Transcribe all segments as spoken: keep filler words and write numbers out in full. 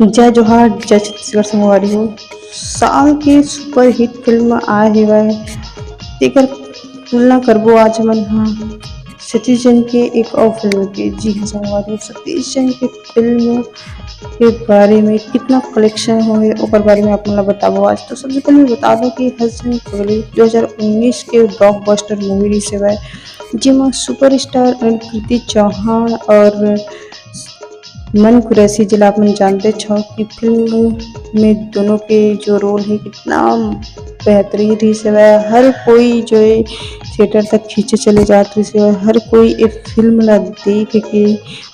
जय जोहार, जय छत्तीसगढ़ संगवारी हो। साल के सुपरहिट फिल्म आए हेवय, तेकर तुलना करबो आज हमन ह सतीश जैन के एक और फिल्म के। जी हाँ संगवारी हो, सतीश जैन के फिल्म के बारे में कितना कलेक्शन होए, ओकर बारे में आप मन ला बताबो आज। तो सबसे पहले मैं बता दूं कि हंस जन पगली दो हज़ार उन्नीस के ब्लॉकबस्टर मूवी रिहिस हेवय, जेमा सुपरस्टार अनिल कृति चौहान और मन कुरैशी, जेला आप मन जानते छव कि फिल्म में दोनों के जो रोल है कितना बेहतरीन रिहिस हेवय। हर कोई जो है थिएटर तक खींचे चले जात रिहिस हेवय, हर कोई ए फिल्म ला देख के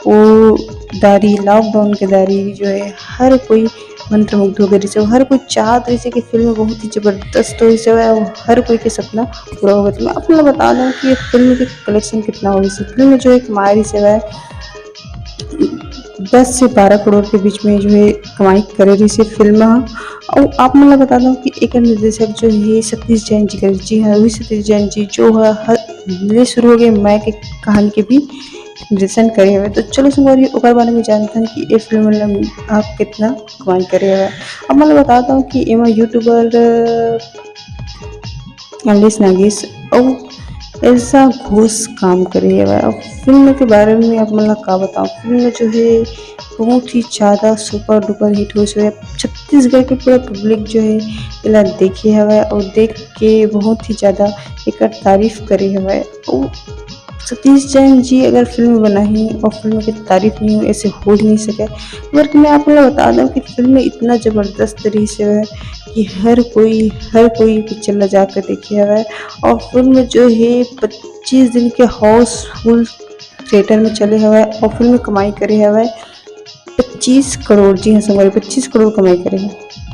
वो दारी, लॉकडाउन के दारी जो है हर कोई मंत्रमुग्ध हो गए रिहिस हेवय। हर कोई चाहत रिहिस हे कि फिल्म बहुत ही जबरदस्त होइस हेवय और हर कोई के सपना पूरा हो गए। तो मैं आप मन ला बता दूं कि ये फिल्म के कलेक्शन कितना होइस हे। फिल्म जो है कमाए रिहिस हेवय दस से बारह करोड़ के बीच में जो है कमाई करे रिहिस हे फिल्म ह। और आप मन ला बता दूं कि एकर निर्देशक जो है सतीश जैन जी करे। जी हाँ, वही सतीश जैन जी जो है हर ले शुरू हो गए मैं के कहानी के भी निर्देशन करे हवे। तो चलो संगवारी ओकर बारे में जानथन कि ये फिल्म में आप कितना कमाई करे हवे। अब मैं बता दूं कि एमा यूट्यूबर अमरीश नागेश और एल्सा घोष काम करे हवे। अब फिल्म के बारे में आप मन ला का बताऊं, फिल्म जो है बहुत ही ज़्यादा सुपर डुपर हिट होइस हवे। छत्तीसगढ़ के पूरा पब्लिक जो है एला देखे हवे और देख के बहुत ही ज़्यादा एकर तारीफ करे हवे। और सतीश जैन जी अगर फिल्म बनाही और फिल्म के तारीफ नहीं हो, ऐसे हो ही नहीं सके। बल्कि मैं आप लोग बता दूं कि फिल्म इतना जबरदस्त रिहिस हवे कि हर कोई, हर कोई पिक्चर ला जाकर देखे हवे। और फिल्म जो है पच्चीस दिन के हाउसफुल थिएटर में चले हवे और फिल्म कमाई करे हवे पच्चीस करोड़। जी हाँ संगवारी, पच्चीस करोड़ कमाई करे हवे।